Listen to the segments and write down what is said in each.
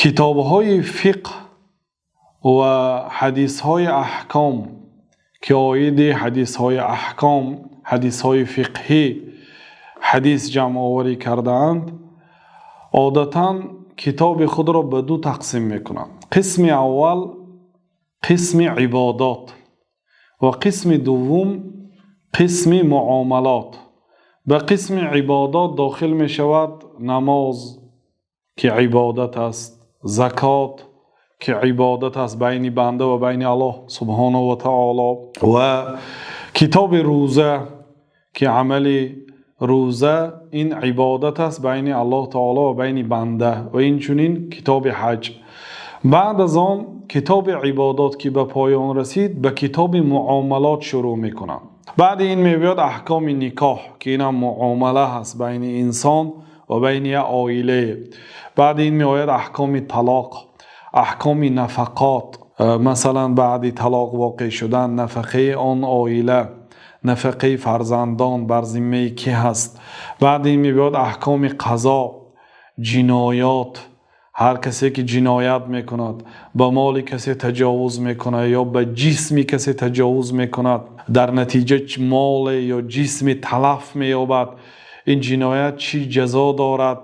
Китобҳои фиқҳ ва ҳадисҳои аҳком, ки оиди ҳадисҳои аҳком, ҳадисҳои фиқҳӣ ҳадис ҷамъоварӣ кардаанд, одатан китоби худро ба ду тақсим мекунанд: қисми аввал қисми ибодот ва қисми дуввум қисми муомалот. Ба қисми ибодот дохил мешавад намоз, ки ибодат аст, закот, ки ибодат аст байни банда ва байни Аллоҳ субҳонаҳу ва таъоло, ва китоби рӯза, ки амали рӯза ин ибодат аст байни Аллоҳи таъоло ва байни банда, ва инчунин китоби ҳаҷ. Баъд аз он китоби ибодот ки ба поён расид, ба китоби муомалот шурӯъ мекунанд. Баъд ин меояд аҳкоми никоҳ, ки ин ҳам муомала аст байни инсон ва байни як оила. Баъд ин меояд аҳкоми талоқ, аҳкоми нафақот, масалан баъд талоқ воқеъ шудан нафақаи он оила, нафақаи фарзандон бар зиммаи кӣ ҳаст. Баъд ин меояд аҳкоми қазо, ҷиноят. Ҳар касе ки ҷиноят мекунад, ба моли касе таҷовуз мекунад ё ба ҷисми касе таҷовуз мекунад, дар натиҷа мол ё ҷисме талаф меёбад, ин ҷиноят чӣ ҷазо дорад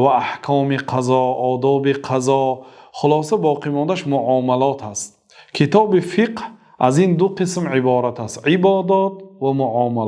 ва аҳкоми қазо, одоби қазо, хулоса боқимондааш муомалот аст. Китоби фиқҳ аз ин ду қисм иборат аст: ибодот ва муомалот.